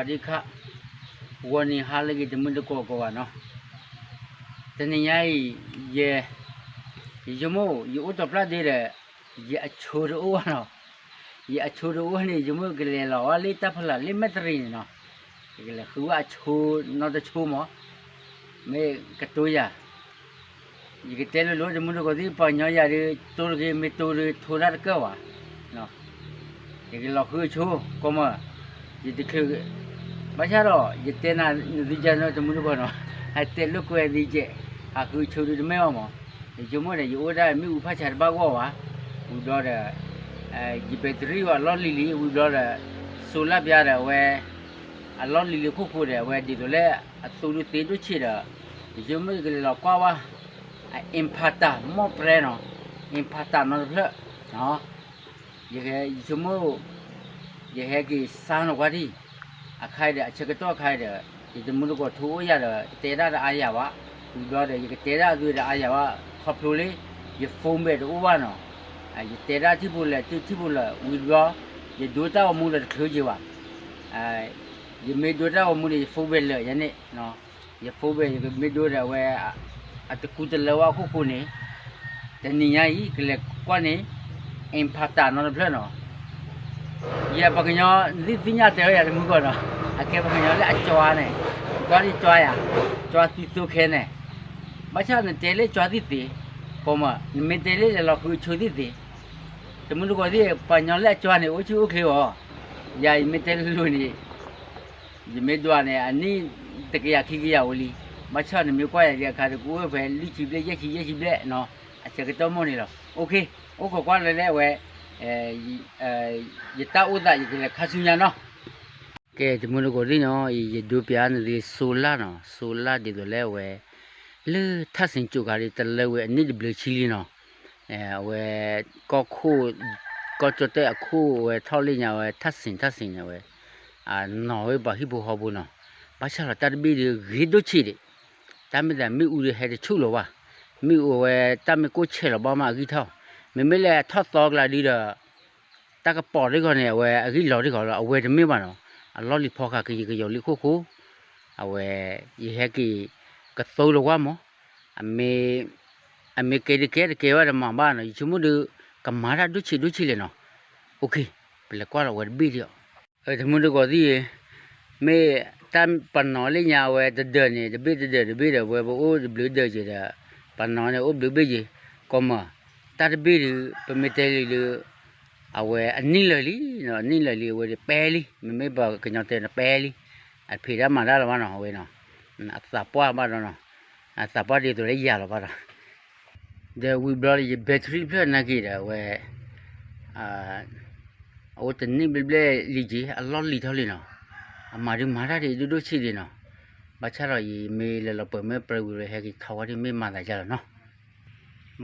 ဒခ ဂီၤနံၤဟါလၢအဂ့ၤ တမုၢ်တကိးကိးဂၤနီၤ, တနံၤညါအံၤ ယ ယဆိကမိၣ် ယအိၣ်တပျၢ်ဒ့ဒီး ယအဆိတအိၣ်ဘၣ်နီၤ, ယအဆိတအိၣ်န့ၣ် ယဆိကမိၣ်ကလဲၤလီၤဝဲလၢတၢ်ဖီလာ်လၢမဲၣ်တရံးန့ၣ်နီၤ, ယကလဲၤဃုဝဲအဆိနီတဆိမး, မ့ၢ်ကတိၤယၤ ယကတဲလိၤလိၤ တမုၢ်တကိးသ့ၣ် ပှၤကညီယၤဒီး တိၤတဂ့ၤ မ့ၢ်တိၤဒီး ထိးတၢ်တကၢၢ်ဘၣ်, ယကလီၤဃုအဆိ ကီမၢ်, ယတချုး ဘၣ်ဆၣ်ဒီး ယတဲနၤ နသုကနီၤ တမုၢ်တကိးနီၤ, ဟဲတဲလိာ်ကွဲသံကဲး, ဟးဃုအဆိဒုးတမ့ၢ်ဘၣ်မး, ယဆိကမိၣ်ဒီး ယအိၣ်ဒၣ်မ့ၣ်အူဖးဆါတဘၣ်ဂီၢ်ဘၣ်, ဝံၤဘျီဒီး ယဘဲတရံၣ်ဝဲအလီၢ်လံၤလံၤ ဝံၤဘျီဒီး စိလၢပျါဒီးအဝဲ အလီၢ်လံၤလံၤခိၣ်ဃိဒီး အဝဲဒ်သိးလၢအသူဒုးသ့ဒိၣ်ဆံးဒီး ယဆိကမိၣ်ယကလဲၤလီၤကွၢ်ဝဲ အ inverter မီၣ်ပြဲနီၤ, inverter နီတဖျၢၣ်, ယဟဲ ယဆိကမိၣ် ယဟဲက့ၤစါနီၤကွၢ်ဒံၣ်, အခါအံၤဒီး အဆၢကတီၢ်အခါအံၤဒီး ယတမုၢ်တကိးထိအိၣ်ယၤဒီး တဲဒၣ်တအါယၤဘၣ်, ဝံၤဘျီဒီး ယကတဲဒၣ်အသုဒီးအါယၤဘၣ်, ခီဖျိလၢ ယ phone battery တအိၣ်ဘၣ်နီၤ, ယတဲဒၣ်ထံၣ်ဖိလဲၣ် ထံၣ်ဖိလဲၣ် ဝံၤဘျီ ယဒိတၢ်ဂီၤမူလၢတချုးက့ၤဘၣ်, ယမ့ၢ်ဒိတၢ်ဂီၤမူန့ၣ် ယ phone battery လၢာ်ယၤန့ၣ်, ယ phone battery ယကမ့ၢ်ဒိဒီးအဝဲ အတကူတလၢဝဲအခိၣ်ဃိန့ၣ်, တနံၤညါအံၤ ကလဲၤကွၢ်န့ၣ် inverter နီတဖျၢၣ်နီၤ, ယပှၤကညီ နသ့ၣ်ညါတဲဝဲယၤတမုၢ်ကီးနီၤ, အကဲပှၤကညီလၢအကၠွါန့ၣ်, ကၠွါဒ်ကၠွါယၤ, ကၠွါသံသိခဲန့ၣ်, ဘၣ်ဆၣ်နတဲလၢကၠွါသ့ၣ်သ့, ကီမၢ် နမ့ၢ်တဲလၢလဲၤလီၤဃုအဆိသ့ၣ်သ့, တမုၢ်တကိးသ့ၣ် ပှၤကညီလၢအကၠွါန့ၣ် အိၣ်ဆူၣ်အိၣ်ချ့အီၤ, ယၤယမ့ၢ်တဲလိၤလိၤန့ၣ် ယမ့ၢ်ဒွးန့ၣ် အနံၣ်တကယၤခံကယၤဝဲလံ, ဘၣ်ဆၣ်န့ၣ်မ့ၢ်ကွၢ်ယၤဒ်အခါဒီး ကအိၣ်ဝဲဖဲလွံၢ်ဆံဘျဲၣ် ယဲၢ်ဆံ ယဲၢ်ဆံဘျဲၣ်နီၤ, အဆၢကတီၢ်မိၢ်န့ၣ်လီၤ. အိၣ်ခိးကွၢ်လၢလၢအဝဲ ယတၢ်အိၣ်သး ယကလဲၤခါဆူညါနီၤ. ကဲ တမုၢ်တကိးသ့ၣ်နီၤ, ယဒိပျးနသု solar နီၤ, solar ဒ်သိးလၢအဝဲ လၢထၣ်စ့ၣ်ကၠိခါဒီး တလၢဝဲအနံၣ်တဘျုးဆံလံနီၤ, အဝဲ ကီၢ်ခိၣ် ကီၢ်ကၠီၣ်တဲၣ်အခိၣ်ဝဲထီၣ်လၢညါဝဲ ထၣ်စ့ၣ် ထၣ်စ့ၣ်န့ၣ်ဝဲ နီၤဝဲပှၤဟံၣ်ဖိဃီဖိနီၤ, ဘၣ်ဆၣ်ဒီးတၢ်တဘ့ၣ်ဒီးဂ့ၤဒိၣ်ဆံးဒံး, တၢ်မ့ၢ်သးမ့ၣ်အူဒီးဟဲတဆူၣ်လီၤဘၣ်, မ့ၣ်အူအဝဲတၢ်မ့ၢ်ကိၣ်ဆဲးလီၤဘၣ်မးအဂံၢ်ထီၣ်, မ့မ့ၢ်လၢအထီၣ်သီကလးဒုဒီး တၢ်ကပီၤတခီန့ၣ် အဝဲအဂံၢ်လီၤတခီလီၤ, အဝဲတမ့ၢ်ဘၣ်နီၤ, အလီၢ်လံၤဖီဃာ်ကယံာ်ကယီၤလံအခိၣ်ဃိ, အဝဲ ယဟဲက့ၤကသိလီၤဝဲမး, အမ့ၢ် အမ့ၢ်ကဲတကဲတကဲဝဲတမၤဘၣ်နီၤ, ယဆိကမိၣ်ဒီး ကမၤတၢ်ဒိၣ်ဆံးဒိၣ်ဆံးလဲၣ်နီၤ, အိၣ်ခိး ပလဲၤကွၢ်လီၤဝဲတဘ့ၣ်ဒံးအီၤ တမုၢ်တကိးသ့ၣ်ဧၢ, မ့ၢ်တၢ်ပနီၤလၢညါအဝဲတဒၢးန့ၣ် တဘ့ၣ်တဒၢးတဘ့ၣ်ဒီး ဝဲပအိၣ်တဘျုးဒၢးက့ၤဒီး ပနီၤန့ၣ်အိၣ်ဘျုးဘ့ၣ်က့ၤ, ကီမၢ်, တၢ်တဘ့ၣ်ဒီး ပမ့ၢ်တဲလံလၢ အဝဲအနံၣ်လၢာ်လံ, အနံၣ်လၢာ်လံ အဝဲဒၣ်ပဲလံ, မ့မ့ၢ်ပှၤကညီတဲန့ၣ်ပဲလံ, အဖံးတၢ်မၤတၢ်လီၤဘၣ်နီၤ အဝဲနီၤ, အသးပှၢ်ဘၣ်ဒီးနီၤ, အသးပှၢ်ဒ်သိးလၢယၤလီၤဘၣ်ဒီး ဒီးဝံၤဘျီဒီး ယ battery တဖျၢၣ်နာ်က့ဒီး အဝဲ အအိၣ်တနံၣ်ဘျဲၣ်ဘျဲၣ်လံက့ၤ အလီၢ်လံၤထီၣ်လံနီၤ, အမၤဒုးမၤတၢ်ဒံးဒိၣ်ဒိၣ်ဆံးဒံးနီၤ, ဘၣ်ဆၣ်ဒီးယမ့ၢ်လဲၤလီၤပှဲၤမ့ၢ်ပြၢဝံၤဒီး ဟဲက့ၤထီဝဲဒ်မ့ၢ်မၤသးယါလီၤနီၤ,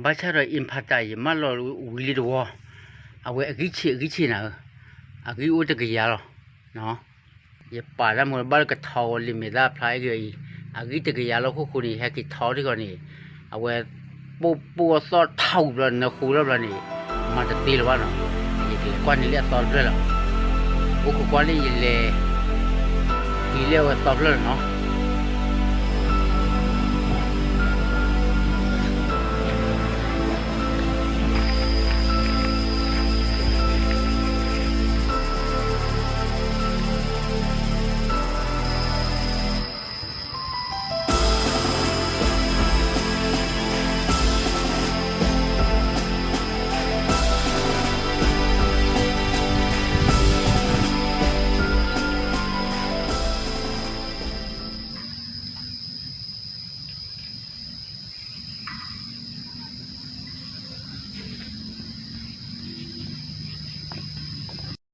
ဘၣ်ဆၣ်ဒီး inverter ယမၢလီၤဝံၤလံတဝီ, အဝဲအဂံၢ်ဆံးအဂံၢ်ဆံးနၤဧၢ, အဂံၢ်အိၣ်တကယၤလီၤ ယပာ်တၢ်မူဘၣ်လၢကထီဝဲလံမ့ၢ်သၣ်ဖျါအဂ့ၢ်အံၤ, အဂံၢ်တကယၤလီၤခိၣ်ဃိန့ၣ် ဟဲက့ၤထီတခီန့ၣ်, အဝဲ ပိၢ်ပိၢ်အသီၣ်ထီၣ်ဝံၤဘျီ နၢဃိလီၤဘျီန့ၣ်, မၤတသ့လၢၤဘၣ်နီၤ, ယကလဲၤကွၢ်န့ၢ်လၢအသီတဖျၢၣ်လီၤ, အိၣ်ခိးကွၢ်လၢယလဲၤ ဟံးလၢအဝဲသီတဖျၢၣ်လီၤနီၤ.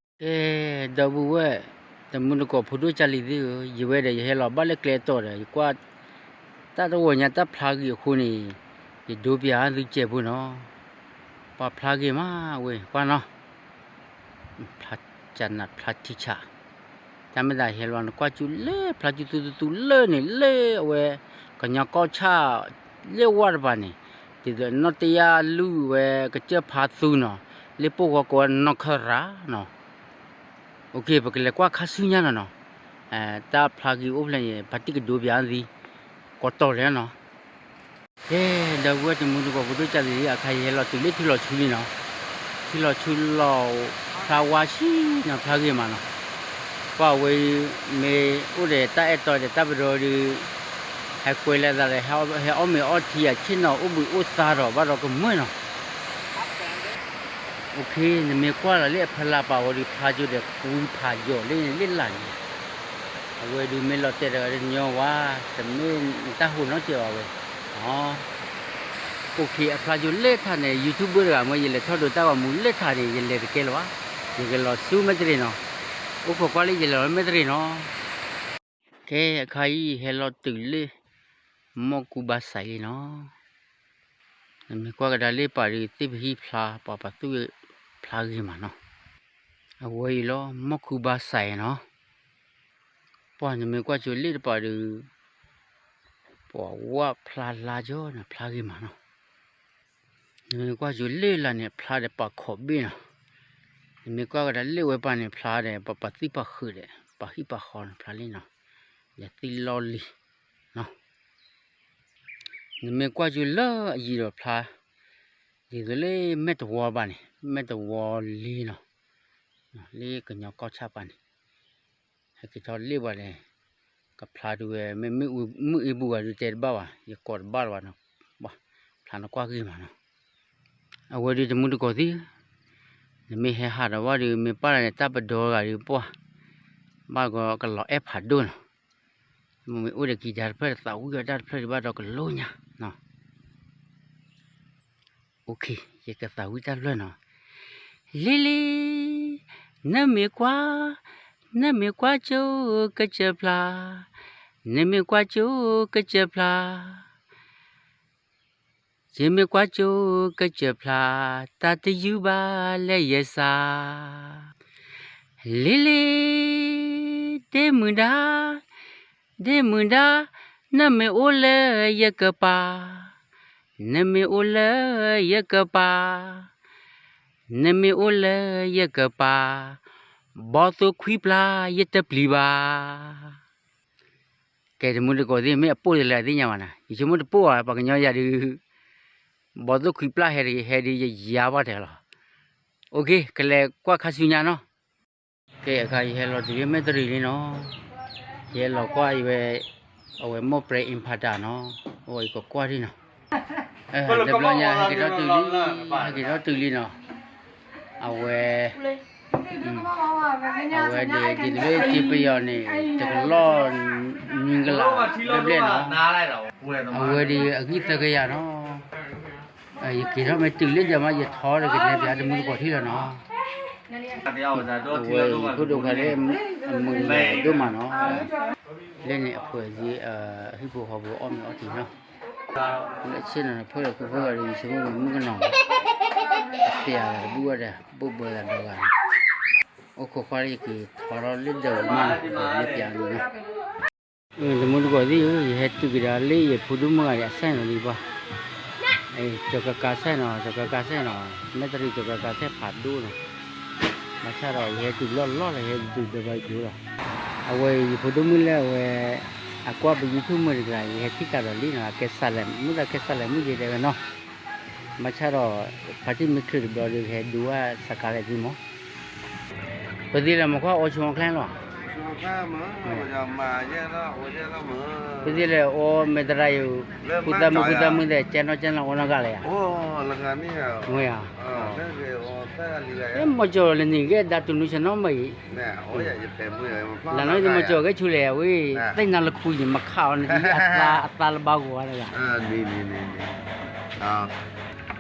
ကဲ ဒီပုၢ်ဝဲၢ် တမုၢ်တကိးဖိဒိၣ်ကၢ်လံၤသ့ၣ်ဧၢ, ယဝဲဒီးယဟဲလီၤဘၣ်လၢကျဲအတီၢ်ဒီး ယကွၢ် တၢ်တဂီၤညါတၢ်ဖျါဂ့ၤအဃိန့ၣ်, ယဒိပျးသုစဲးဖိနီၤ, ပှၤဖျါဂ့ၤမးဝဲ ကွၢ်နီၤ ဖျါကနးဖျါထံဆး, တၢ်မ့ၢ်သးဟဲလီၤနကွၢ်ကၠူလၢဖျါကၠူသူသူသူလၢန့ၣ် လၢအဝဲ ကညီကီၢ်ဆၣ် လၢဝၢ်တပၤန့ၣ်, ဒ်သိးနီၢ်တယၢ်လုၢ်ဝဲကစၢၢ်ဖါသူနီၤ, လၢပှိၢ်ဃီကိးဝဲနီၢ်ခၢၣ်ရၤနီၤ, အိၣ်က့ၤ ပကလဲၤကွၢ်ခါဆူညါနီၤနီၤ, တၢ်ဖျါဂ့ၤအိၣ်ဖျဲၣ်န့ၣ် ဖါတံၢ်ကဒိပၠးသံ ကိးတီၤလဲၣ်နီၤ. ကဲ ဒီပုၢ်ဝဲၢ်တမုၢ်တကိး ပဒိၣ်ကၢ်သ့ၣ် အခါယဟဲလီၤတုၤလၢထံလီၤဆူလံနီၤ. ထံလီၤဆူလီၤ ဖျါဝါဆံနီၤ ဖျါဂ့ၤမးနီၤ. ပှၤဝဲ မ့ၢ်အိၣ်ဒီးတၢ်အဲၣ်တီဒီးတၢ်ပဒီဒုး ဟဲကွဲးလၢသးဒီး ဟဲအီၣ်မ့ၤအီထံအဆ့ၣ်နီၤ အိၣ်ဘှံးအိၣ်သါဒီးဘၣ်ဒီးကမၢၢ်နီၤ. နမ့ၢ်ကွၢ်လီၤလၢအဖီလာ်ပာ်ဝဲဒီး ဖျါကၠိဒီးကွံဖးယိာ်လၢလၢ်လၢ်န့ၣ်, အဝဲဒုးမ့ၢ်လီၤတဲာ်တဂၤဒီးညီဝါ, တမ့ၢ်နတၢ်ဟူးနီတစဲးဘၣ်ဝဲ. အိၣ်ခ့ အဖျါကၠိလၢထးန့ၣ် YouTube တဂၤမ့ၢ် ယလဲၤထီၣ်ဒိးတၢ်ဂီၤမူလၢထးန့ၣ် ယလဲၤတကဲလၢၤဘၣ်, ယကလီၤဆူမဲၣ်တရံးနီၤ. အိၣ်ခိးကွၢ်လၢယလဲၤလီၤလၢမဲၣ်တရံးနီၤ. ကဲ အခါအံၤ ယဟဲလီၤတုၤလၢ မီၢ်ကူဘါစဲးလံနီၤ. နမ့ၢ်ကွၢ်ကဒါလၢပာ်ဒီး သ့ၣ်ပဟံၣ်ဖျါ ပှၤပာ်သူၣ်ဖျါဂ့ၤမးနီၤ. အဝဲအံၤလီၤ မီၢ်ကူဘါစဲးနီၤ. ပှၤနမ့ၢ်ကွၢ်ကၠိလၢတပာ်ဒီး ပှၤဝၣ်ဖျါလါကၠိန့ၣ် ဖျါဂ့ၤမးနီၤ. နမ့ၢ်ကွၢ်ကၠိလၢလၢ်န့ၣ် ဖျါဒီးပာ်ခိးဘ့ၣ်နီၤ. နမ့ၢ်ကွၢ်ကဒါလၢဝဲပၢ်န့ၣ် ဖျါဒီးပှၤပာ်သံၣ်ပာ်ဃုာ်ဒီး ပာ်ဟံၣ်ပာ်ဃီန့ၣ် ဖျါလံနီၤ. ယသံလီၢ်လံၤနီၤ. နမ့ၢ်ကွၢ်ကၠိလၢအယံၤဒီးဖျါ, ဒ်သိးလၢမဲၢ်တဝီဘၣ်န့ၣ် မဲၢ်တဝီလံနီၤ, လၢကညီကီၢ်ဆၣ်ပၢ်န့ၣ် ဟဲက့ၤထီၣ်လ့ၣ်ပှၤန့ၣ် ကဖျါဒုးဝဲ မ့ၢ်မုၢ်အ့ၣ်ဘူၣ်ဂၤဒုးတဲတဘၣ်ဘၣ်, ယကိးတဘၣ်လၢၤဘၣ်နီၤ, ဖျါနကွၢ်ဂ့ၤမးနီၤ. အဝဲဒုးတမုၢ်တကိးသ့ၣ်, နမ့ၢ်ဟဲဟးဒီးဝဲဒုး မ့ၢ်ပာ်လၢန့ၣ် တၢ်ပဒီဂၤဒုးပှၢ်, ဘၣ်ကီးကလီၤအဲၣ်ဖးဒိၣ်နီၤ. မ့ၢ်အိၣ်ဒီးကံၤဒါတဖျၢၣ် သးဝံၣ်ဝဲတၢ်တဖျၢၣ်ဒုးဘၣ်ဒီးကလိညါနီၤ. ယကသးဝံၣ်တၢ်တဖျၢၣ်နီၤ. လံလံ, နမ့ၢ်ကွၢ်, နမ့ၢ်ကွၢ်ကၠိကစၢၢ်ဖျါ, နမ့ၢ်ကွၢ်ကၠိကစၢၢ်ဖျါ, ယမ့ၢ်ကွၢ်ကၠိကစၢၢ်ဖျါ, တၢ်တယုၢ်ဘၣ်လၢယစၢ်. လံလံ, ဒ့မုၢ်ဒါ, ဒ့မုၢ်ဒါ, နမ့ၢ်အိၣ်လၢယကပၤ, နမ့ၢ်အိၣ်လၢယကပၤ, နမ့ၢ်အိၣ်လၢယကပၤ, ဘီသိခွံပျၢ်ယတပျံၤဘၣ်. ကဲ တမုၢ်တကိးသ့ၣ် မ့ၢ်အပိၢ်တလဲၣ်သ့ၣ်ညါဘၣ်နၤ, ယဆိကမိၣ်တပိၢ်ဘၣ် ပှၤကညီယၤဒုး, ဘီသိခွံပျၢ်ဟဲတဂ့ၤ ဟဲဒုးယယၤဘၣ်တဲလီၤ. အိၣ်ခ့ ကလဲၤကွၢ်ခါဆူညါနီၤ. ကဲ အခါယဟဲလီၤတုၤလၢမဲၣ်တရံးလံနီၤ, ယဟဲလီၤကွၢ်အံၤဝဲ, အဝဲမိၢ်ပြဲအ့ဖးတၢ်နီၤ, အိၣ်ယကကွၢ်ဒံနီၤ, တဘျီညါ ဟဲက့ၤထီၣ်တုၤလံ, ဟဲက့ၤထီၣ်တုၤလံနီၤ, အဝဲ အဝဲဒ် ဒ်သိးလၢစ့ပယီၤန့ၣ် တကလီၢ် နွံကလးဘျဲၣ်ဘျဲၣ်နီၤ, အဝဲဒ်အဂံၢ်သၢကယၤနီၤ, ယက့ၤထီၣ်မ့ၢ်တုၤလၢယၤမး ယထီဒီးကနဲပၠးတမုၢ်တကိးထံၣ်လီၤနီၤ, အဝဲယဖိဒိၣ်ခွါလၢ အမုာ်လီၤဒိၣ်မးနီၤ, လၢန့ၣ်အဖိအံၤ အဟံၣ်ဖိဃီဖိအီၣ်မ့ၤအီထံနီၤ, လၢဆ့ၣ်နီၤန့ၣ် ဖိဒီးခိၣ်ဖိဂၤဒီး ယဆိကမိၣ်မုၣ်ကနီၤ, အဖျဲးဂၤတဘူၣ်ဝဲဒီး ဘိၣ်ဘၢသးဒီဂၤန့ၣ်, အိၣ်ခိးကွၢ်လၢယက့ၤထီထီၣ်လၢဒၢးမးနီၤ, လၢပျးန့ၣ်နီၤ, တမုၢ်တကိးသ့ၣ်ဧၢ, ယဟဲတုၤကဒါလၢယဖိဒိၣ်မုၣ်ဂၤဒီးအစဲၣ်နီၤလံဘၣ်, ကၠီၤကါကါစဲၣ်နီၤ, ကၠီၤကါကါစဲၣ်နီၤ, မဲၣ်တရံးကၠီၤကါကါစဲၣ်ဖးဒိၣ်နီၤ, ဘၣ်ဆၣ်ဒီးယဟဲတုၤလီၢ်လီၢ်လီၤ ယဟဲတုၤဒီးဘၣ်ယိၤလီၤ, အဝဲယဖိဒိၣ်မုၣ်လၢအဝဲ အကွၢ်ပ YouTube မုၣ်တဂၤ ယဟဲထံၣ်ကးဒီးလံနီၤ, အကဲစးလဲၤ မုၣ်သးကဲစးလဲၤမုၣ်က့ၤတဲဝဲနီၤ, ဘၣ်ဆၣ်ဒီး ဖါတံၢ်မ့ၢ်ချုးတဘျီဒီး ဟဲဒိးဝဲစးကါလဲၤသံမး, ပသ့ၣ်လဲၤမၤကွၢ်အီၤဆိအီၤချ့လီၤ ပသ့ၣ်လဲၤအီၤမဲာ်သရၣ်ယိၤ, ဖိသၣ်မုၣ်ဖိသၣ်မုၣ်သ့ၣ် ကဲနီၢ်ကဲနီၢ်အီနီၢ်ဂၤလဲၣ်ယါ, မ့ၢ်ဧါ, မၤကၠီၤလၢနံၤကဲဒါတူၢ်နူဆဲးနီၢ်မ့ၢ်အံၤ, လၢနီၢ်မၤကၠီၤကဲဆူလဲၣ်ဝဲ, သ့ၣ်နၤလၢခူယံၤမၤခးအီၤန့ၣ် အသးအသးလၢဘၣ်ဂီၤဝဲတဂၤ,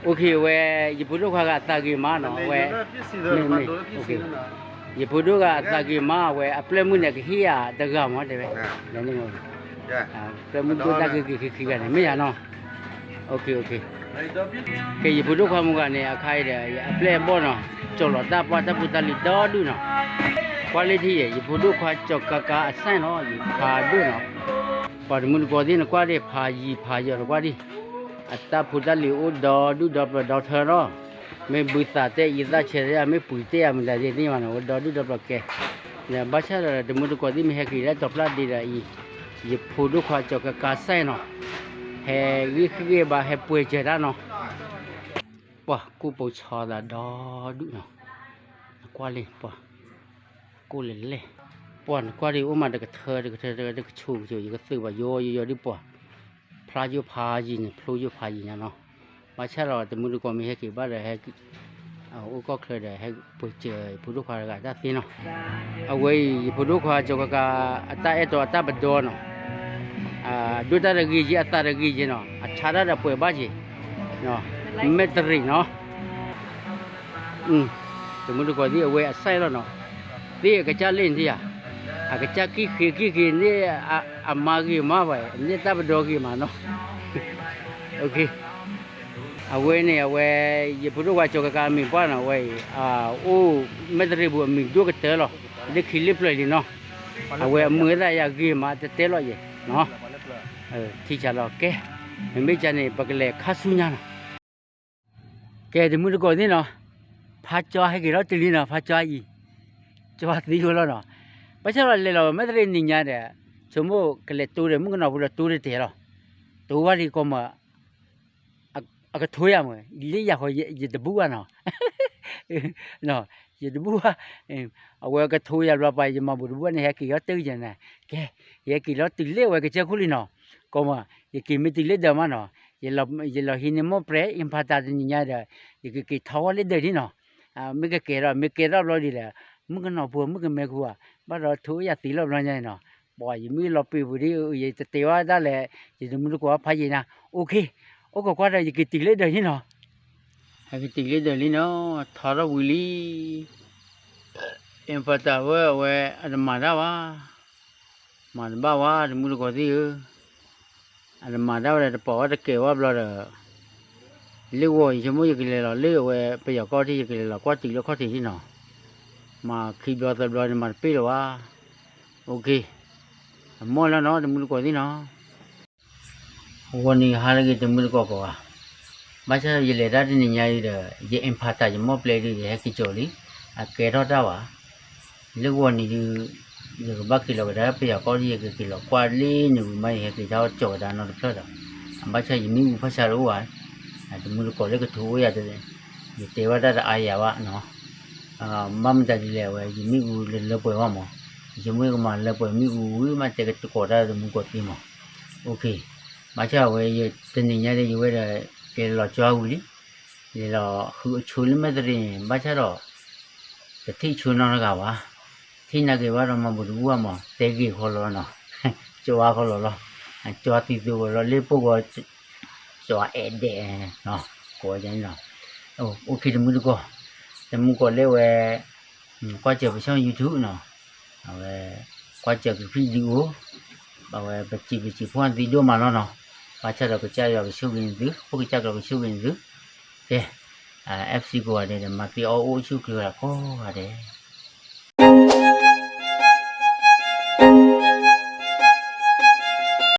အိၣ်ခ့ဝဲ, ယဖိဒိၣ်ခွါဂၤအသးဂ့ၤမးနီၤ, ဝဲ, မ့ၢ်, ယဖိဒိၣ်ဂၤအသးဂ့ၤမး အဝဲအပျဲၢ်မုၣ်န့ၣ် ကဟ့ၣ်ယၤတဂၤမးတဲဝဲ, ပျဲၢ်မုၣ်ဒိၣ်တၢ်ဂ့ၤဂ့ၤခံခံဂၤန့ၣ် မ့ၢ်ယၤနီၤ, ကဲ ယဖိဒိၣ်ခွါမုၣ်ဂၤန့ၣ် အခါအံၤဒီး အပျဲၢ်အဘီၣ်နီၤ ကၠီၤလီၤတၢ်ပှၢ်တၢ်ဖိတၢ်လံၤဒီဒူၣ်နီၤ, ကွၢ်လၢထံၣ်ယဲၢ် ယဖိဒိၣ်ခွါကၠီၤကါကါအစဲၣ်နီၤ ယဖးဒိၣ်နီၤ, ပှၤတမုၢ်တကိးသ့ၣ်နကွၢ်ဒံး ဖးယံၤဖးယီၤနကွၢ်ဒံး, အတၢ်ဖိတၢ်လံၤအိၣ်ဒီဒူၣ်ဒီပျီၤဒီထၢနီၤ, မ့ၢ်ဘုသးတဲအံၤသၣ်ဆဲးတဲယၤ မ့ၢ်ပှံၤတဲယၤမတၤသ့ၣ်သ့ၣ်ညါဘၣ်န့ၣ် အိၣ်ဒီဒူၣ်ဒီပျီၤကဲ, ဘၣ်ဆၣ်ဒီးတမုၢ်တကိးသ့ၣ်မ့ၢ်ဟဲက့ၤလၢတီၤဖျါဒ့ဒီးအံၤ, ယဖိဒိၣ်ခွါကၠီၤကကါစဲနီၤ, ဟဲဂံၢ်ဃ့ၢ်ဂံၢ်ဘါ ဟဲပှဲၤစၢၤတၢ်နီၤ, ပှၤကူၣ်ပိာ်ဆီသးဒီဒူၣ်နီၤ, နကွၢ်လံပှၤ, ကိၣ်လဲၤလဲၣ်, ပှၤနကွၢ်ဒ်အိၣ်မးတကထၢတကထၢတကဆိးကဆိး ယကသုးဘၣ်ယိယိယိဒ်ပှၤ, ဖျါယိဖးယံၤန့ၣ် ဖျိယိဖးယံၤညါနီၤ, ဘၣ်ဆၣ်ဒီးတမုၢ်တကိးမ့ၢ်ဟဲက့ၤဘၣ်ဒီး ဟဲ အိၣ်ကီၢ်ချၢဒီး ဟဲပှဲၤစၢၤဖိဒိၣ်ခွါတဂၤတၢ်သ့နီၤ, အဝဲအံၤ ယဖိဒိၣ်ခွါကၠီၤကကါ အတၢ်အဲၣ်တီအတၢ်ပဒီနီၤ, ဒိၣ်တၢ်တဂ့ၤယဲ အသးတဂ့ၤယဲနီၤ, အဆါတၢ်ဒီးပှဲၤဘၣ်ယဲ, မဲၢ်တရံးနီၤ တမုၢ်တကိးသ့ၣ်အဝဲအစဲလီၤနီၤ, သ့ၣ်အကစၢ်လ့ၣ်န့ၣ်ဧါ, အကစၢ်ကံၣ်ဃ့ကံၣ်ဃ့န့ၣ်, အမါဂ့ၤမးဘၣ်, န့ၢ်တၢ်ပဒီဂ့ၤမးနီၤ, အဝဲန့ၣ် အဝဲ ယဖိဒိၣ်ခွါကၠီၤကကါအမံၤပှၢ်နီၤ, အဝဲအံၤ အိၣ်မဲၢ်တရံးပူၤအမံၤဒိၣ်ကတၢၢ်လီၤ, လၢခံလၢပျၢၤလံနီၤ, အဝဲအမုာ်သးယၤဂ့ၤမး တတဲလီၤယဲ, ထံဆးလီၤကဲ, မ့မ့ၢ်ကန့ၣ် ပကလဲၤခါဆူညါနီၤ ကဲတမုၢ်တကိးသ့ၣ်နီၤ, ဖးကၠီဟဲက့ၤလီၤတုၤလံနီၤ, ဖးကၠီအံၤ, ကၠီသံဝဲလီၤနီၤ, ဘၣ်ဆၣ်ဒီးလဲၤလီၤမဲၢ်တရံးနံၤညါဒီး, ဆိကမိၣ်ကလဲၤတိဒီး မုၣ်ကနီၤဖိဒီးတိတတဲာ်လီၤ, တိဝဲဒ်ကိးမး, အကထိယၤမး, လၢယၤဃီ ယတဘူၣ်ဘၣ်နီၤ, ယတဘူၣ်ဘၣ်, အဝဲကထိယၤဘျီပှၤ ယမၤဘူၣ်တဘူၣ်ဘၣ်န့ၣ် ဟဲက့ၤလီၤတုၤယဲန့ၣ်, ကဲ, ယဟဲက့ၤလီၤတုၤလၢဝဲကစၢၢ်ခိၣ်လံနီၤ, ကိးမး, ယက့ၤမ့ၢ်တုၤလၢဒၢးမးနီၤ, ယလီၤဟံးန့ၢ်မိၢ်ပြဲး အ့ၣ်ဖးတၢ်တနံၤညါဒီး, ယကက့ၤထီၣ်ဝဲလၢဒၢးဒ်နီၤ, မ့ၢ်ကကဲထီၣ် မ့ၢ်ကဲထီၣ်ဘျီဒ်လဲၣ်, မုၣ်ကနီၤဖိ မုၣ်ကမဲခိၣ်ဧါ, ဘၣ်ဒီးထိယၤသံလီၤဘျီညါနီၤ, ပှၤယမ့ၢ်လီၤပ့ၤပူၤဒ် ယတတဲဝဲဒၣ်လဲၣ်, ယတမုၢ်တကိးဖးယံၤနၤ, အိၣ်ခ့, အိၣ်ကကွၢ်ဒီး ယက့ၤတုၤလၢဒၢးလံနီၤ, ဟဲက့ၤတုၤလၢဒၢးလံနီၤ, ထီထီၣ်ဝံၤလံ အ့ၣ်ဖးတၢ်ဝဲအဝဲအတမၤတၢ်ဘၣ်, မၤတဘၣ်ဝဲ တမုၢ်တကိးသ့ၣ်ဧၢ, အတမၤတၢ်ဝဲဒီး တပိာ်ဝဲတကဲၤဝဲဘျီဒီး, လၢဂီၤ ယဆိကမိၣ်ယကလဲၤလီၤလၢအဝဲပယီၤကီၢ်ထံး ယကလဲၤလီၤကွၢ်တုၤလၢခီၣ်ထံးန့ၣ်နီၤ, မၤခံဘျီသၢဘျီန့ၣ် မၤတပ့ၢ်လၢၤဘၣ်, အိၣ်ခ့, အမီၢ်လီၤနီၤ တမုၢ်တကိးသ့ၣ်နီၤ ဂီၤနံၤဟါလၢအဂ့ၤ တမုၢ်တကိးကိးဂၤ, ဘၣ်ဆၣ်ယလဲၤတၢ်တနံၤညါအံၤဒီး ယအ့ၣ်ဖးတၢ်ယမိၢ်ပျဲဒုး ယဟဲက့ၤကၠီၤလံ, အကဲထီၣ်တၢ်ဘၣ်, လၢဂီၤနံၤဒုး, ယကဘၣ်က့ၤလီၤကဒါပယီၤကီၢ်ဒုး ယကက့ၤလီၤကွၢ်လၢန့ၣ်ဝံၤမး ယဟဲက့ၤထီၣ်ကၠီၤကဒါနီတဖျၢၣ်ဒီး, အဘၣ်ဆၣ်ယမ့ၣ်အူဖးဆါတအိၣ်ဘၣ်, တမုၢ်တကိးလၢကထိအိၣ်ယၤ, ယတဲဝဲဒၣ်တအါယၤဘၣ်နီၤ ဘၣ်မတၤဒ်လဲၣ် အဝဲ ယမ့ၣ်အူလၢလၢပှဲၤဘၣ်မး, ယမ့ၢ်ကမၤလၢပှဲၤမ့ၣ်အူဝံၤမး တဲကကိးတၢ်တမုၢ်တကိးသ့မး, အိၣ်ခ့, ဘၣ်ဆၣ်အဝဲ ယတနံၤညါဒီး ယဝဲဒီး ကလဲၤလီၤကၠီဝံၤလံ, လဲၤလီၤဃုအဆိလၢမဲၢ်တရံးန့ၣ် ဘၣ်ဆၣ်ဒီး တထံၣ်ဆိနီတဂၤဘၣ်, ထံၣ်နာ်က့ၤဘၣ်ဒီးမၤဘူၣ်တဘူၣ်ဘၣ်မး တဲဂ့ၤဃီလီၤနီၤ, ကၠီဃီလီၤလီၤ, ကၠီသံသိးဝဲလီၤလၢပဂီၢ်, ကၠီအဲၣ်ဒဲး, ကိးဝဲန့ၣ်နီၤ, အိၣ်ခ့တမုၢ်တကိး, တမုၢ်တကိးလၢဝဲ ကွၢ်စၢၤပဆၣ် YouTube နီၤ, အဝဲ ကွၢ်စၢၤကဖံးဒုးအိၣ်, အဝဲပစံးပစံးဖိသံဒိၣ်မးလီၤနီၤ, ဘၣ်ဆၣ်ဒီးကစၢ်ယွၤကဆိၣ်ဂ့ၤန့ၢ်သု, ဖိကစၢ်ကျီကဆိၣ်ဂ့ၤန့ၢ်သု, ကဲ, FC ကိးဂၤဒဲးဒီး မၤသ့အီၣ်အိၣ်ဆူၣ်ချ့ဝဲဒၣ်ကိးဂၤဒဲး